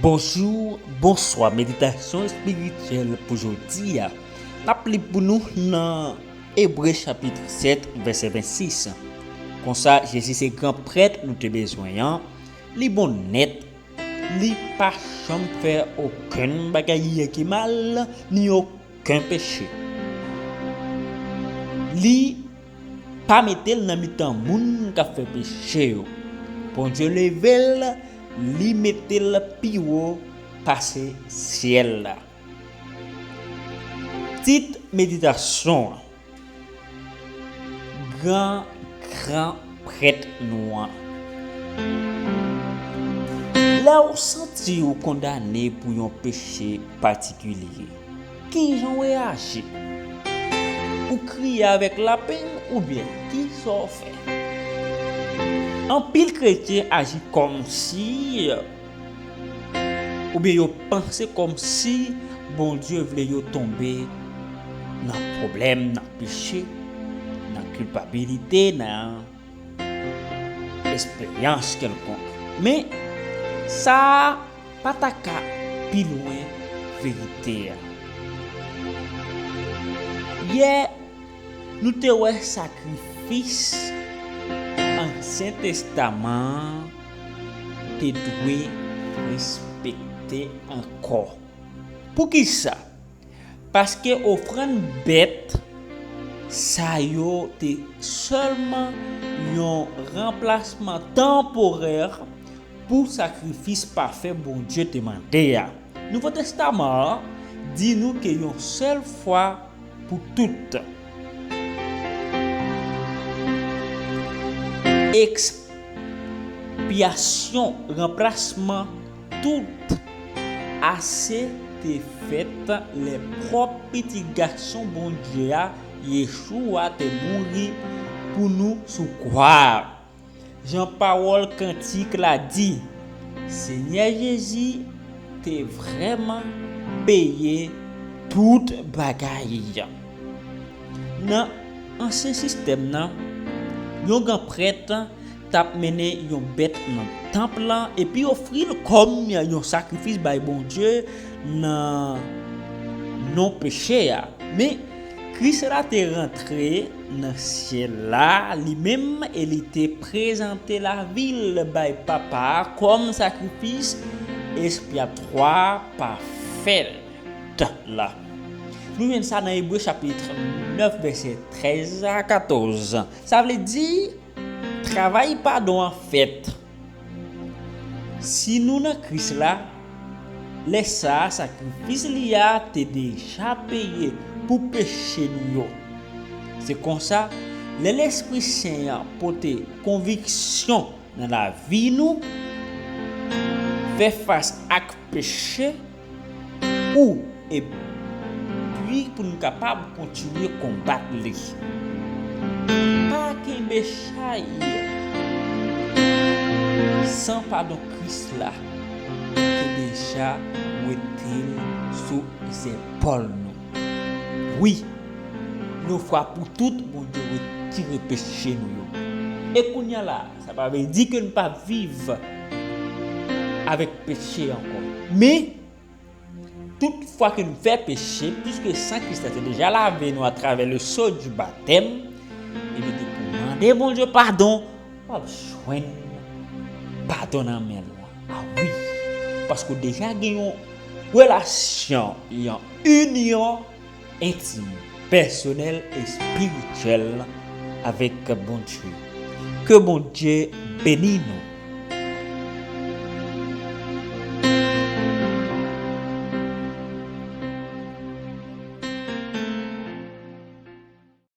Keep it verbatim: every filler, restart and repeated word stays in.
Bonjou, bonswa. Meditasyon espirityèl pou jodi a. N ap li pou nou nan Ebre chapit sèt, vèsè vennsis. Konsa, Jezi se gran prèt nou te bezwen an. Li bon nèt. Li pa janm fè okenn bagay ki mal, ni okenn peche. Li pa mete l nan mitan moun k ap fè peche yo. Bondye leve l, li mete l pi wo pase syèl la. Tit meditasyon an, Gran Gran Prèt nou an. Lè w santi w kondane pou yon peche patikilye, ki jan w reyaji? Ou kriye avèk lapenn oubyen ki sa w fè? Anpil kretyen aji kòmsi, oubyen yo panse kòmsi Bondye vle yo tonbe nan pwoblèm, nan peche, nan kilpabilite, nan esperyans kèlkonk. Men, sa a pa ta ka pi lwen verite a. Yè, nou te wè sakrifis Ansyen Testaman an te dwe respekte ankò. Poukisa? Paske ofrann bèt sa yo te sèlman yon ranplasman tanporè pou sakrifis pafè Bondye te mande a. Nouvo Testaman an di nou ke yon sèl fwa pou tout, ekspyasyon, ranplasman, tout ase te fèt lè pwòp Pitit Gason Bondye a, Yeshua, te mouri pou nou sou kwa a. Jan pawòl kantik la di, Senyè Jezi te vrèman peye tout bagay. Nan ansyen sistèm nan, yon gran prèt t ap mennen yon bèt nan tanp lan epi ofri l kòm yon sakrifis bay Bondye nan non peche a. Men, Kris la te rantre nan syèl la li menm e li te prezante lavi l bay Papa a kòm sakrifis ekspyatwa pafè la. Nou jwenn sa nan Ebre chapit nèf, vèsè trèz a katòz. Sa vle di, travay padon an fèt. Si nou nan Kris la, lè sa a, sakrifis li a te deja peye pou peche nou yo. Se konsa, lè Lespri Sen an pote konviksyon nan lavi nou, fè fas ak peche, ou, epi pou nou kapab kontinye konbat li. Pa kenbe chay san padon Kris la te deja wete l sou zepòl nou. Wi, yon fwa pou tout, Bondye retire peche nou yo. E kounye a la, sa pa vle di ke nou p ap viv avèk peche ankò. Men, tout fwa ke nou fè peche, piske san Kris la te deja lave nou atravè le seau du baptême, epi depi w mande Bondye padon, w ap jwenn padon nan men l la. A wi, paske w deja gen yon relasyon, yon inyon entim, pèsonèl, espirityèl avèk Bondye. Ke Bondye beni nou.